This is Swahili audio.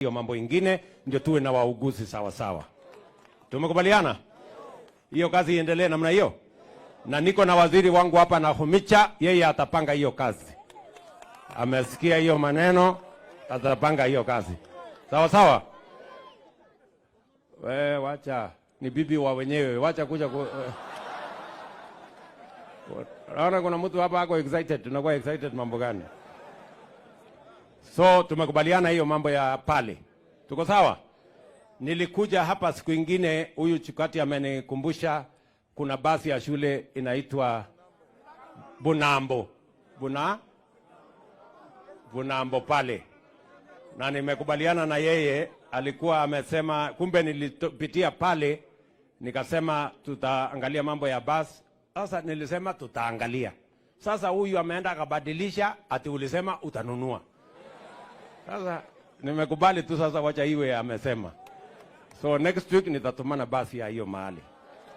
Hiyo mambo ingine ndio tuwe na wauguzi sawa sawa. Tumekubaliana hiyo kazi iendelee namna hiyo, na niko na waziri wangu hapa Nakhumicha, yeye atapanga hiyo kazi. Amesikia hiyo maneno, atapanga hiyo kazi sawa sawa. We, wacha ni bibi wa wenyewe, wacha kuja ku... Naona kuna mtu hapa ako excited. Tunakuwa excited mambo gani? So tumekubaliana hiyo mambo ya pale, tuko sawa. Nilikuja hapa siku ingine, huyu Chikati amenikumbusha kuna basi ya shule inaitwa Bunambo, Bunambo pale, na nimekubaliana na yeye. Alikuwa amesema, kumbe nilipitia pale, nikasema tutaangalia mambo ya basi. Sasa nilisema tutaangalia. Sasa huyu ameenda akabadilisha, ati ulisema utanunua. Sasa nimekubali tu, sasa wacha iwe amesema. So next week nitatumana basi ya hiyo mahali.